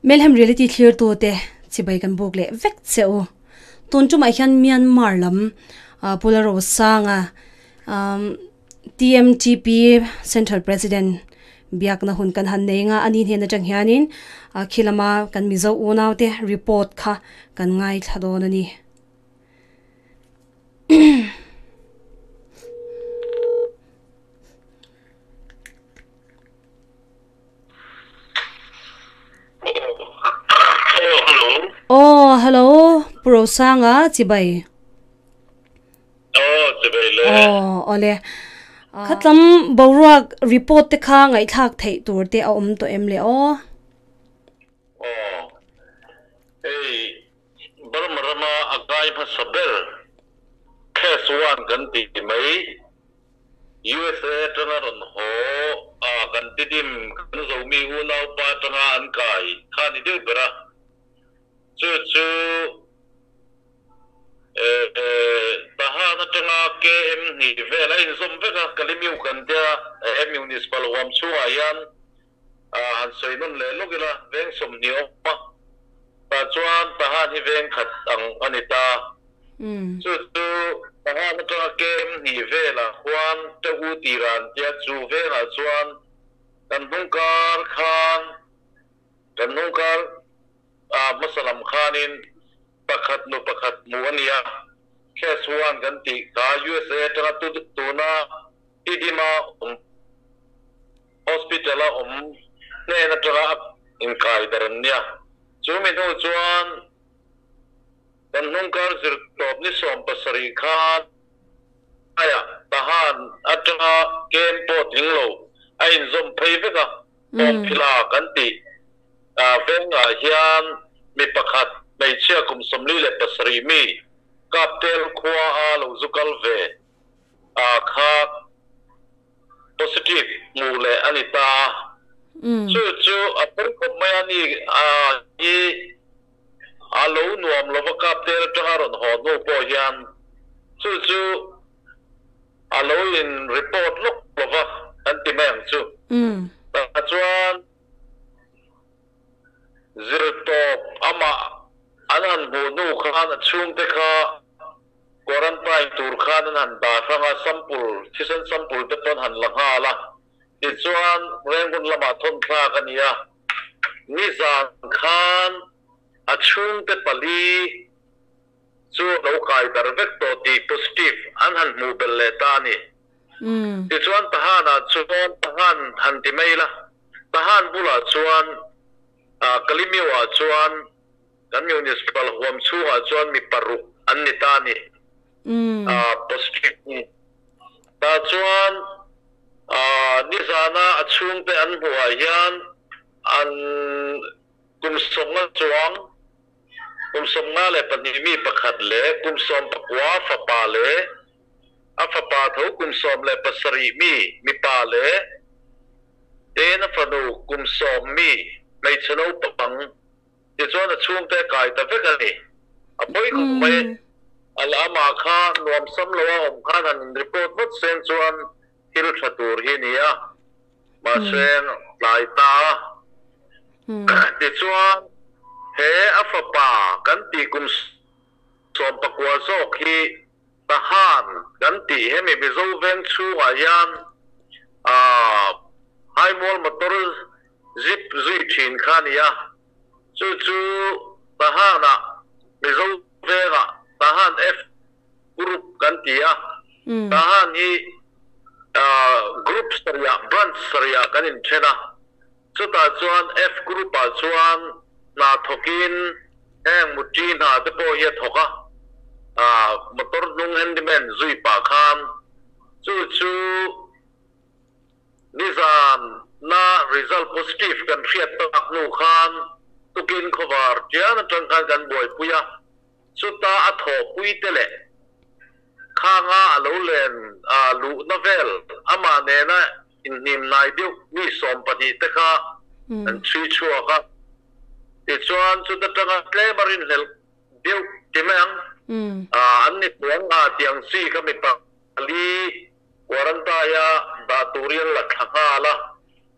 Melhem Reality thlirtute chibai kan buk leh vek che u. Tun tumah hian Myanmar lam Pu Lalrosanga TMTP Central President biakna hun kan han nei nga a ni hnen atang hianin khi lama kan Mizo unaute report kha kan ngaithla dawn a ni. Aw hello Pu Rosanga chibai. Aw chibai le. Aw awle. Khatlam boruak report te kha ngaihthlak theih tur te a awm tawh em le aw. Aw hei Burma rama a kai hmasa ber case one kan tih mai. USA atanga rawn haw a kan ti dim kan Zomi unaupa atanga an kai kha a ni deuh ber a, chu chu Tahan atanga KM hnih vel a inzawm vek a, Kalimiu kan tia he Municipal huam chhungah hian han sawi nawn leh lawk ila veng 20 awm a, tah chuan Tahan hi veng khat ang a ni ta. Chu chu Tahan atanga KM hnih velah khuan Te U Tiran tia chu vengah chuan kan hnungkar khan kan hnungkar hmasa lam khanin pakhat nu pakhat hmuh a ni a, Case one kan tih kha USA atanga tuna Tidima awm Hospital a awm hnen atanga a inkai ber an nia. Chu mi hnu chuan kan hnungkar zirtawp ni 17 khan aiah Tahan atanga kem pawh tling lo a inzawm phei vek a, Awmphila kan tih vengah hian mi pakhat hmeichhia kum 47 mi Kaptel khua a lo zu kal ve a kha positive hmuh leh a ni ta a. Chu chu a pawi khawp mai a ni a hi a lo nuam lova Kaptel atanga rawn haw hnu pawh hian chu chu a lo in report lawk lova kan ti mai ang chu. Tah chuan zirtawp amah an han hmuh hnu khan a chhungte kha Quarantine tur khan an han dah hrang a, sample, thisen sample te pawn han la nghal a, tichuan Rangoon lamah thawn thlak a ni a, nizan khan a chhungte pali chu a lo kai dar vek tawh tih positive an han hmuh belh leh ta a ni. Tichuan Tahan-ah chuan Tahan han ti mai la, Tahan bulah chuan Kalimyo-ah chuan Kan municipal huam chhungah chuan mi paruk an ni ta a ni. Positive ni. Tah chuan nizana a chhungte an hmuhah hian an kum 50 chuang, kum 52 mi pakhat leh kum 19 fapa leh a fapa tho kum 17 mi mipa leh tena fanu kum 10 mi hmeichhe naupang Tichuan a chhungte a kai ta vek a ni. A pawi khawp mai. A la amah kha nuam sam lo a awm khan han in report vat seng chuan thil tha tur hi a ni a. Mahse tlai ta a. Tichuan he a fapa kan tih kum 19 zawk hi Tahan kan tih hemi Mizo veng chhungah hian Haimual motor zip zui thin kha a ni a, chu chu Tahan-ah Mizo vengah Tahan F Group kan ti a, Tahan hi Group sarihah, Branch sarihah kan inthen a, chutah chuan F Group-ah chuan hna thawkin heng muṭi hna te pawh hi a thawk a, motor hnung handyman zui pah khan chu chu Nizan na result positive kan hriat tak hnu khan tukin khawvar tian atang khan kan buaipui a, chuta a thawhpui te leh khanga a lo len luhna vel amah nena inhnim hnai deuh mi 12 te kha an chhui chhuak a, tichuan chuta tanga tlem a rinhlelh deuh ti mai ang, an ni chuang a tiang chi kha mi pali Quarantine-a dah turin la thla nghal a.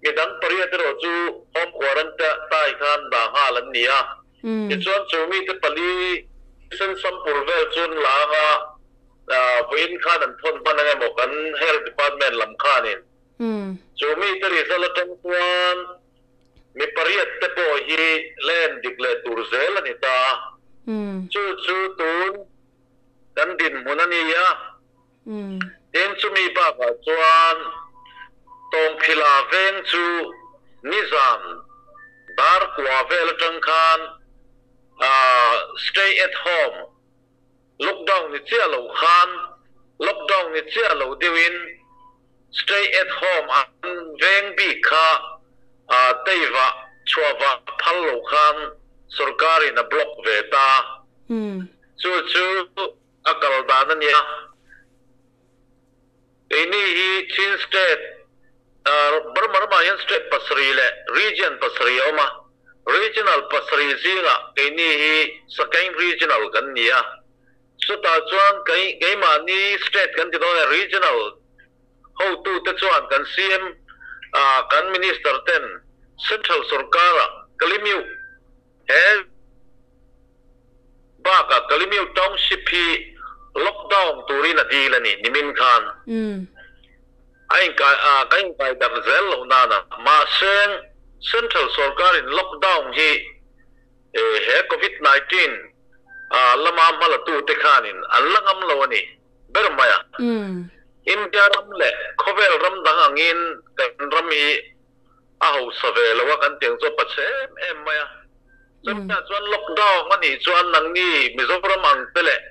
Midang pariat erawh chu home quarantine khan dah nghal an ni a. Tichuan chu mite pali thisen sample vel chu an la anga vawiin khan an thawn hman ang emaw kan Health Department lam khanin chu mite result atang chuan mi pariat te pawh hi la en dik leh tur zel a ni ta a. Chu chu tun kan dinhmun a ni a. Tin, chumi bakah chuan Tawngphila veng chu nizan dar kua vel atang khan stay at home, lockdown ni chiah lo khan lockdown ni chiah lo deuhin stay at home an veng bik kha teivah chhuahvah phal lo khan sorkarin a block ve ta. Chu chu A kal dan a nia. Keini hi Chin State, Burma ramah hian state pasarih leh region pasarih a awm a. Regional pasarih zingah keini hi Sagaing Regional kan ni a. Chutah chuan keimahni state kan ti dawn e, regional hotute chuan kan CM, kan Minister ten Central sorkara Kalimiu He bakah Kalemyo Township hi lockdown turin a dil a ni nimin khan. A inkai a, ka inkai darh zel loh nana. Mahse, Central sorkarin lockdown hi he Covid 19 lama hmalatute khanin an la ngam lo a ni ber mai a. India ram leh khawvel ram dang angin kan ram hi a hausa ve lo a kan tiang chu a pa chhe em em mai a. Chutiah chuan lockdown a nih chuan nangni Mizoram ang te leh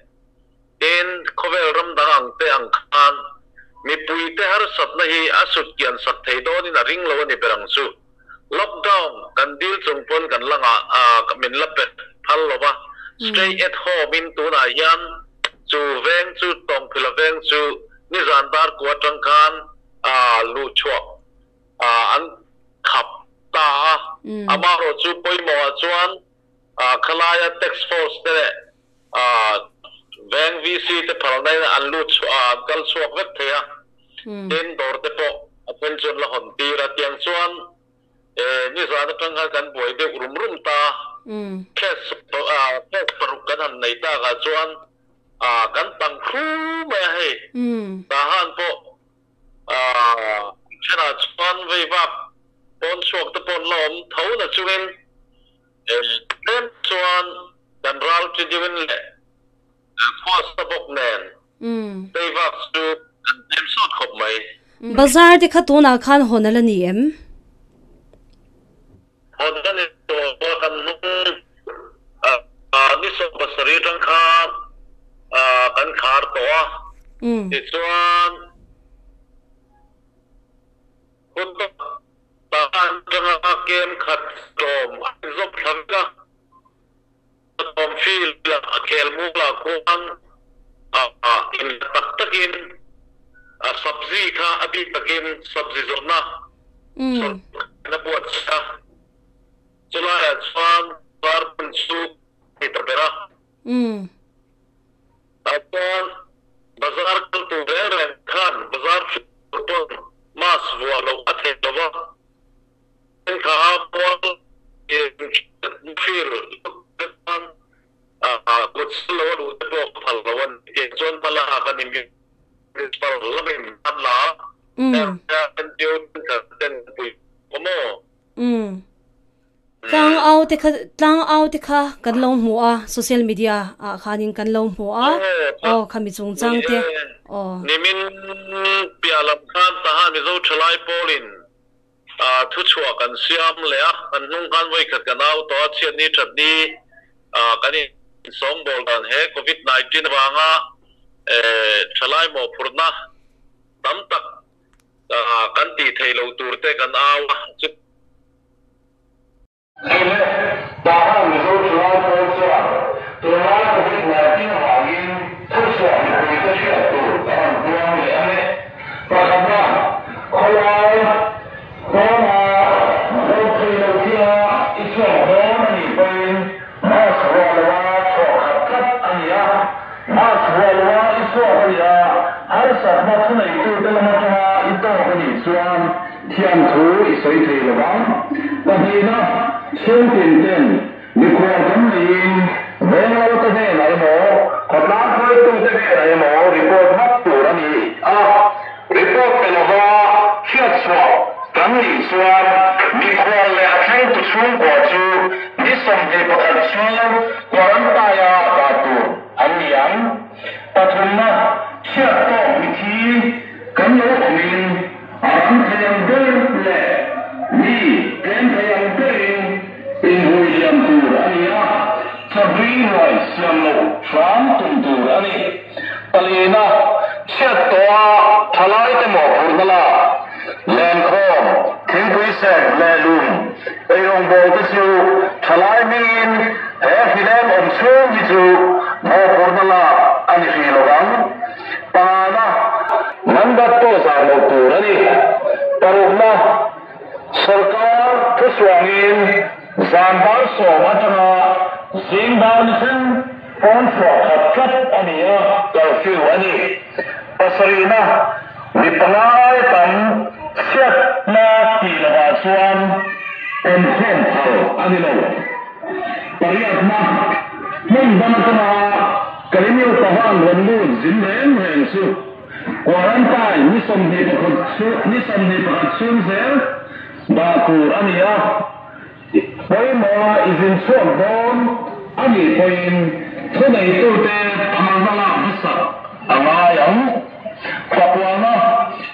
tin khawvel ram dang ang te ang khan mipui te harsatna hi a sut kian sak thei dawnin a ring lo a ni ber ang chu. Lockdown kan dil chung pawn kan la ngah a min la pe phal lo va, stay at home in tunah hian chu veng chu Tawngphila veng chu nizan dar kua atang khan luh chhuah an khap ta a, amaherawh chu pawimawhah chuan khalaia tax force te leh veng VC te phalnain an lut chhuah an kal chhuak vek thei a, tin dawr te pawh a then chuan la hawn tir a, tiang chuan nizan atang khan kan buai deuh rum rum ta, case case paruk kan han nei takah chuan kan tang thlu mai a hei, tahan pawh Thenah chuan vei vak pawn chhuak te pawh an la awm tho na chungin tlem chuan kan ral chi deuhin leh khuasa bawk nen vei vak chu kan tlem sawt khawp mai. Bazar te kha tunah khan hawn a la ni em? Hawn a ni tawh a, kan hnung ni 17 atang khan kan khar tawh a, tichuan hun tak atanga kem khat tlawm a inzawm thla vek a, tlawm field a khel mualah khuan inla tak takin sabzi kha a bik takin sabzi zawrhna sawrkharna buatsaih a, chulaiah chuan bazar hmun chu a ni ta ber a. Tah chuan bazar kal tur reng reng khan bazar tur pawn mask vuah loh a theih lo va. Thenkha mual fir te chuan kut sal lo a luh te pawh ka phal lo a ni. Tiang chuan hma lak a ni municipal lamin an la a, NGO thenkhat ten an pui bawk a maw? Tlang au te kha tlang au te kha kan lo hmu a social media ah khanin kan lo hmu a aw khami chungchang te aw. Nimin piah lam khan Tahan Mizo Thalai Pawlin Thuchhuah kan siam leh a, kan hnung khan vawikhat kan au tawh a, chhiatni thatni kan insawngbawl dan he Covid 19 avanga thalai mawhphurhna tam tak kan tih theih loh tur te kan au a, chu. Hei le, Tahan Mizo Thalai Pawl chuan tunlai Covid 19 vangin thuchhuah mipuite hriat tur ka han puang leh a ni. Pakhatna, khawlai pawna hawn thei lo thila i chhuak dawn a nih pawhin mask ruah loa chhuah khat tlat a ni a. Mask vuah loa i chhuak a nih a, harsatna thuneitute lam atanga i tawk a nih chuan thiamthu i sawi thei lo vang. Pahnihna, chhungtin ten mikhual kan neiin venglo te hnenah emaw, khawtlang hruaitute hnenah emaw report vat tur a ni a. Report pe lova hriatchhuah kan nih chuan mikhual leh a thlengtu chhungkua chu ni 21 chhung quarantine-a dah tur an ni ang. Pathumna, chhiat tawk mithi kan lo awmin a ram thei ang ber leh mi tlem thei ang berin inhui liam tur a ni a, chahlui ruai siam loh hram tum tur a ni. Palina, chhiat tawha thalaite mawhphurhna lak, lenkhawm, thingpui sek leh lum, eirawngbawl te chu thalai hmingin he hrileng awm chhung hi chu mawhphurhna lak a ni hrih lo vang. Pangana, mandat pawh zar loh tur a ni. Parukna, Sorkar thusuangin zan dar sawm atanga zing dar ni thleng pawn chhuah khat tlat a ni a, curfew a ni. Pasarihna, mi panga aia tam chhiatna tih lovah chuan awmkhawm phal a ni lo. Pariatna, hmun dang atanga Kalimio Pavan rawn lut zin reng reng chu Quarantine ni 21 ni 21 chhung zel dah tur a ni a, pawimawha i zin chhuak dawn a nih pawhin thuneitute phalna lak hmasak a ngai ang. Fakualna,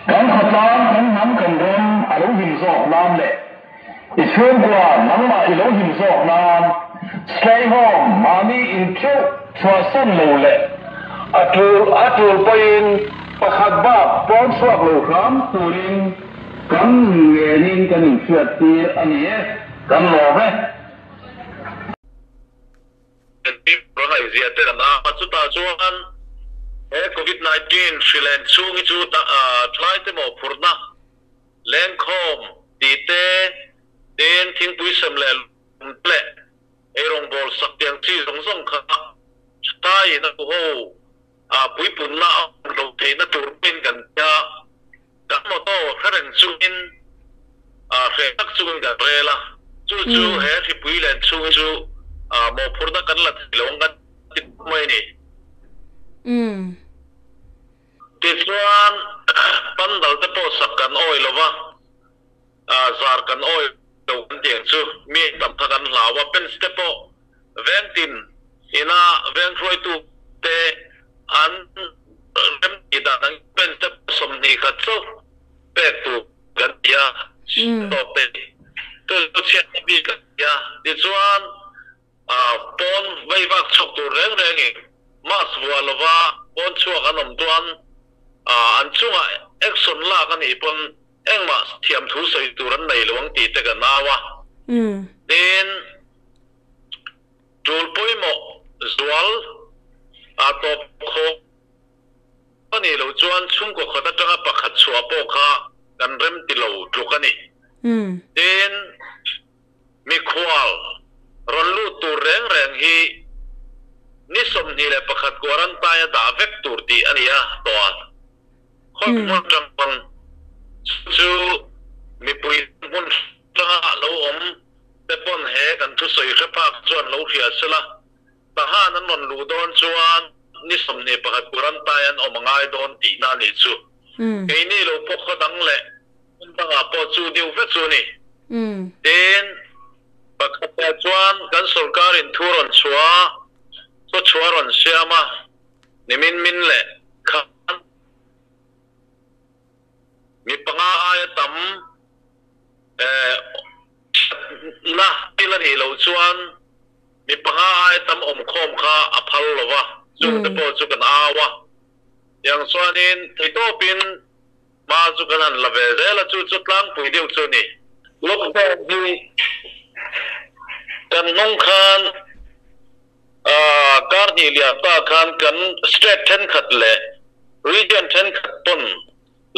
kan khawtlang, kan hnam, kan ram a lo him zawk nan leh i chhungkua nangmah i lo him zawk nan stay home mahni intheuh chhuahsan lo leh a tul a tul pawhin pakhat bak pawn chhuak lo hram turin kan ngenin kan inhriat tir a ni e, kan lawm e. Rawn ngaihzia te kan a, chutah chuan he Covid 19 hri len chhung hi chu thlai te mawhphurhna Lengkhawm tih te, tin thingpui sem leh lum te leh eirawngbawl sak tiang chi zawng zawng kha taiin a ho a puipunna a awm loh theihna tur pawhin kan ti a, kan motto hre reng chungin hreh tak chungin kan rel a, chu chu he hripui len chhung hi chu mawhphurhna kan la thei lo ang kan ti khawp mai a ni. Tichuan, pandal te pawh sak kan awih lo va, zar kan awih lo kan tih ang chu mi tam kha kan hlau a, fence te pawh veng tin ina veng hruaitu te an rem tih dan ang fence te pawh 21 chauh pek tur kan ti a, tawp te chu chhiatna bik a ni a. Tichuan, Pawn veivak chhuak tur reng rengin mask vuah lova pawn chhuak an awm chuan an chungah action lak a nih pawn engmah thiamthu sawi tur an nei lo ang tih te kan au a. Tin, tul pawimawh zual tawp khawh a nih loh chuan chhungkaw khat atanga pakhat chhuah pawh kha kan remti lo tluk a ni. Tin, Mikhual rawn lut tur reng reng hi ni 21 quarantine a dah vek tur tih a ni a, tawh a. Khawi hmun atang pawn chu chu mipui hmun hranga lo awm te pawn he kan thusawi hre phak chuan lo hria sela, Tahan an rawn luh dawn chuan ni 21 quarantine an awm a ngai dawn tihna a nih chu. Keini lo pawh khaw dang leh hmun dangah pawh chu deuh vek chu a ni. Tin, pakhatah chuan kan sorkarin thu rawn chhuah a, thu chhuah rawn siam a, nimin min leh khan mi panga aia tam thatna thil a nih loh chuan mi panga aia tam awmkhawm kha a phal lo va, chungte pawh chu kan au a. Tiang chuanin theitawpin hma chu kan han la ve zel a, chu chu tlangpui deuh chu a ni. Lockdown hi kan hnung khan kar hnih lian ta khan kan state thenkhat leh region thenkhat pawn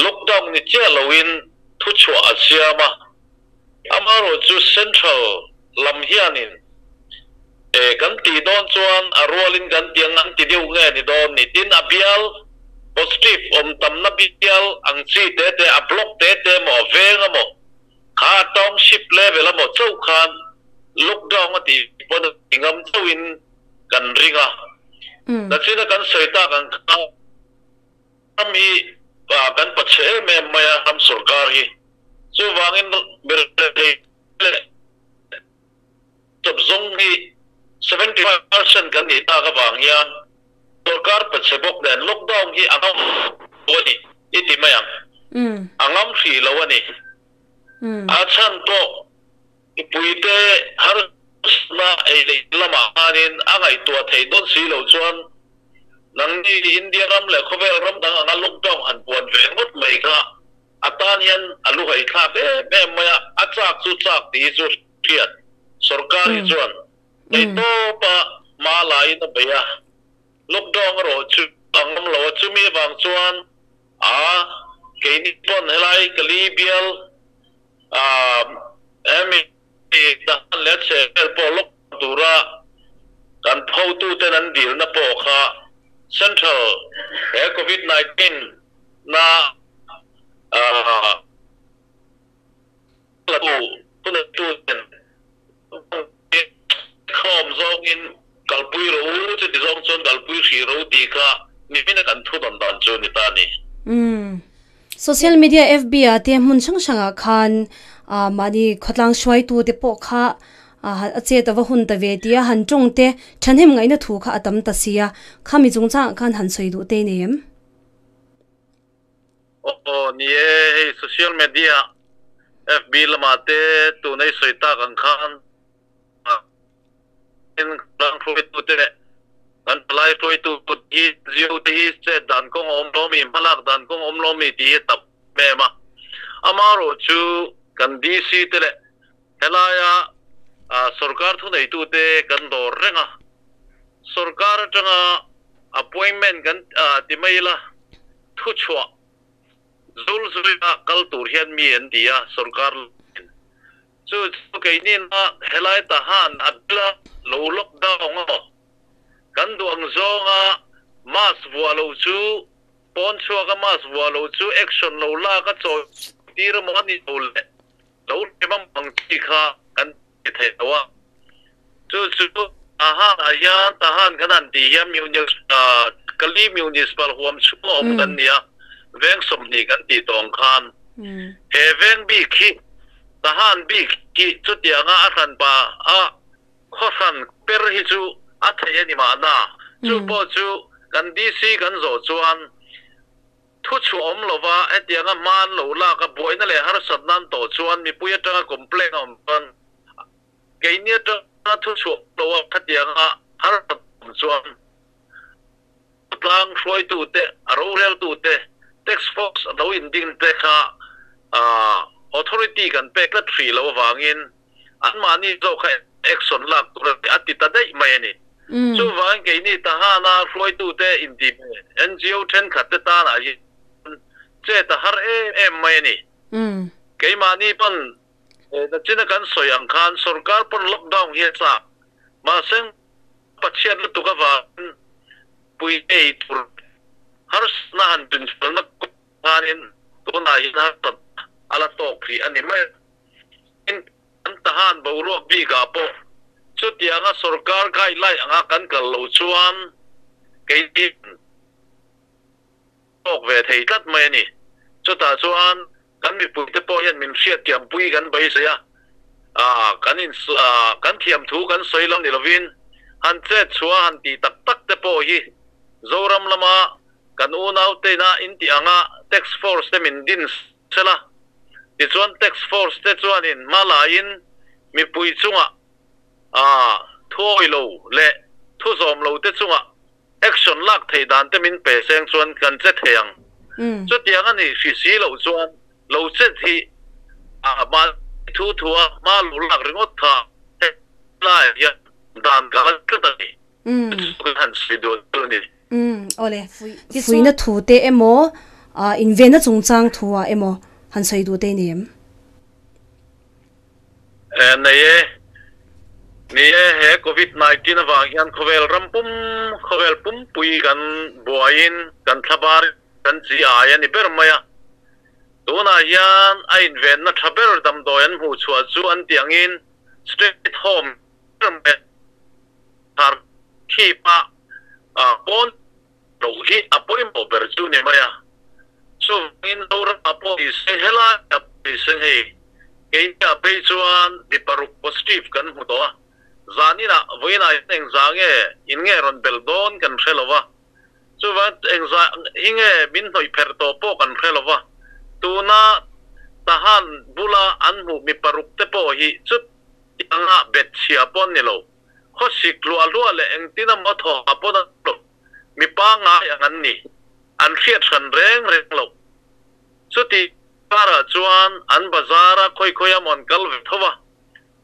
lockdown ni chiah loin thuchhuah a siam a, amaherawhchu central lam hianin. E kan tih dawn chuan a rualin kan ti ang an ti deuh nge ni dawn ni? Tin, a bial positive awm tamna bial ang chi te te, a block te te emaw, a veng emaw, kha a township level emaw chauh khan lockdown a tih pawn a ti ngam chauhin kan ring a. Nachina kan sawi tak ang kha ram hi kan pachhe em em mai a, ram sorkar hi. Chuvangin mirethei leh Chawp zawng hi 75% kan nih tak avang hian sorkar pachhe bawk nen lockdown hi a ngam lo a ni i ti mai ang. A ngam hrih lo a ni. A chhan pawh mipuite harsatna ei leh lamah khanin a ngaihtuah theih dawn si lo chuan nangni India ram leh khawvel ram dang anga lockdown han puan ve ngawt mai kha a tan hian a luhai thlak em em mai a, a chak chu chak tih hi chu hriat. Sorkar hi chuan theihtawpa hma laiin a bei a, lockdown erawh chu a ngam lo a, chumi avang chuan a keini pawn helai Kali bial hemi dahan leh a chheh vel pawh lockdown tura kan photuten an dilna pawh kha Central he Covid 19 na la tu ten khawm zawngin kalpui rawh u, chuti zawng chuan kalpui hrih rawh u tih kha nimin a kan thu dawn dan chu ni ta a ni. Umm. Social media FB ah te hmun hrang hrangah khan mahni khawtlang hruaitu te pawh kha a chet ava hun ta ve tia han tawng te thahnem ngaihna thu kha a tam ta sia, khami chungchangah khan han sawi duh te nei em? Aw ni e, hei social media FB lamah te tuna i sawi tak ang khan kan hruaitute leh kan palai hruaitu hi zio te hi chet dan kawng a awm lo mi, hmalak dan kawng a awm lo mi tih hi a tam em a. Amaherawhchu kan DC te leh helaia sorkar thuneitute kan dawr reng a, sorkar atanga appointment kan ti mai ila thuchhuah zul zuia kal tur hian mi an ti a sorkar lamin. Chu chu keinina helai tahan a bila lo lockdown emaw kan duh ang zawnga mask vuah lo chu pawn chhuaka mask vuah lo chu action lo lak a chawi tir emaw a ni lo leh lo hrem ang ang chi kha kan ti thei lo a. Chu chu Tahan ah hian Tahan kan han tih hian Kali Municipal huam chhung a awm kan ni a, veng 20 kan tih tawh ang khan he veng bik hi Tahan bik hi chutianga a hranpa a khaw hran per hi chu a theih a ni mahna. Chu pawh chu kan DC kan zawh chuan Thu chhuah awm lova hetianga hma an lo lak a, buaina leh harsatna an tawh chuan mipui atanga complaint a awm chuan keini atanga thu chhuah awm lo a khatianga harsatna awm chuan tlang hruaitute, a roreltute, tax force a lo inding te kha authority kan pek tlat hrih loh avangin anmahni zawk kha action lak tur a ni a ti ta daih mai a ni. Chuvangin keini Tahana hruaitute intih NGO thenkhat te tanah hian chet a har em em mai a ni. Keimahni pawn nachina kan sawi ang khan sorkar pawn lockdown hi a chak. Mahse Pathian lutuk avangin pui ei tur harsatna han tinfelna kawng khanin tunah hian harsatna a la tawk rih a ni mai a. Tin, kan Tahan boruak bikah pawh chutianga sorkar guideline anga kan kal loh chuan keini tawk ve thei tlat mai a ni. Chutah chuan kan mipuite pawh hian min hriatthiampui kan beisei a, kan in kan thiamthu kan sawi lo ni lovin han chet chhuah han tih tak tak te pawh hi Zoram lama kan unaute ina intih anga tax force te min din sela. Tichuan tax force te chuanin hma laiin mipui chungah thuawi lo leh thu zawm lo te chungah action lak theih dan te min pe seng chuan kan che thei ang. Chutiang a nih hri si loh chuan lo chet hi mahni thu thua hma lo lak ringawt kha helaiah hian dan ka la tlat a ni. Chu kan han sawi duh chu a ni. Awle, fuihna thu te emaw, invenna chungchang thu ah emaw han sawi duh te i nei em? Nei e. Ni e, he Covid 19 avang hian khawvel ram pum, khawvel pumpui kan buaiin kan thlabar kan chi ai a ni ber mai a. Tunah hian a invenna tha ber damdawi an hmuh chhuah chu an tih angin stay at home ber mai a, thar khip a pawn loh hi a pawimawh ber chu ni mai a. Chuvangin Zoramah pawh ni se, helaiah pawh ni se hei keiniah phei chuan mi paruk positive kan hmu tawh a, zaninah vawiinah hian engzah nge in nge rawn belh dawn kan hre lo va. Chuvang engzah hi nge min hnawih pherh tawh pawh kan hre lo va, tuna Tahan bula an hmuh mi paruk te pawh hi chutianga bet chhia pawh an ni lo. Khawsik hluah hluah leh engtin emaw thawhah pawh an lo. Mi pangngai ang an ni. An hriat hran reng reng lo. Chuti karah chuan an bazar a khawi khawi emaw an kal ve tho va.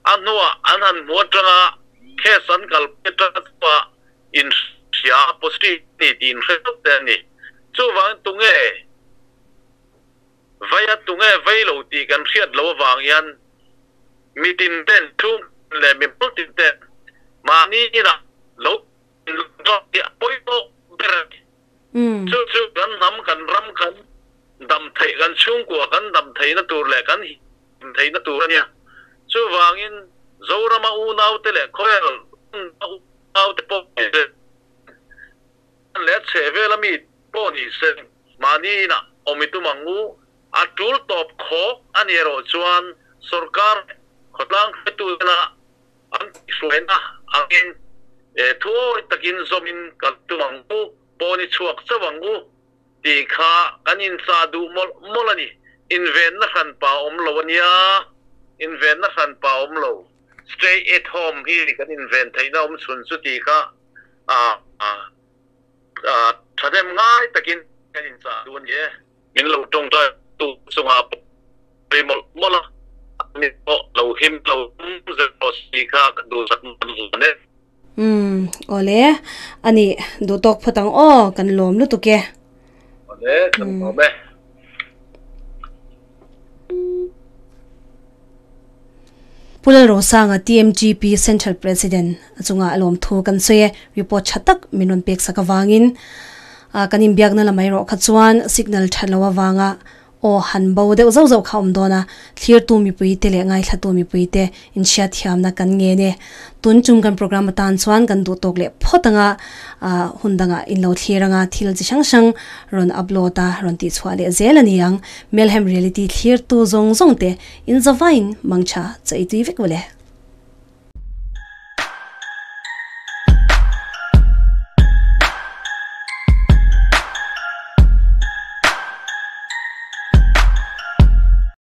A hnuah an han hmu atanga case an kalpui atanga chua inhria positive a ni tih inhre deuh te a ni. Chuvangin tunge vei a tunge vei lo tih kan hriat loh avang hian mi tin ten chhung leh mi hmul tin ten mahni inah lo inlawm hi a pawimawh ber a ni. Chu chu kan hnam, kan ram, kan dam theih, kan chhungkua kan dam theihna tur leh kan him theihna tur a nia. Chuvangin Zorama unaute leh khawvel unaute pawh ni se, leh a chheh vela mi pawh ni se, mahni inah awm i tum ang u. A tul tawp khawk a ni erawh chuan sorkar leh khawtlang hruaitutena an tihhruaina angin thuawi takin zawmin kan tum ang u. Pawn i chhuak chauh ang u tih kha kan inchah duh mawlh mawlh a ni. Invenna hranpa awm lo a nia, invenna hranpa awm lo. Stay at home hi kan inven theihna awm chhun chu tih kha thahnem ngai takin kan inchah duh a ni e. Min lo tawngtai tu chungah pawh mawlh mawlh a, ani pawh lo him lo zel rawh se tih kha ka duhsak hman e. Umm awle ani duh tawk phawt ang aw kan lawm lutuk e. Awle kan lawm e. Pu Lalrosanga TMGP Central President a chunga a lawm thu kan sawi e, report tha tak min rawn pek sak avangin kan inbiakna lam erawh kha chuan signal that lo avanga Aw, han bo deuh zauh zauh kha awm dawn a, thlirtu mipuite leh ngaithlatu mipuite inhriatthiamna kan ngen e. Tun chung kan program atan chuan kan duh tawk leh phawt anga hun dangah in lo thlir anga thil chi hrang hrang rawn upload a rawn tihchhuah leh zel a ni ang. Melhem Reality thlirtu zawng zawng te in zavaiin mangtha chaih tui vek vawle.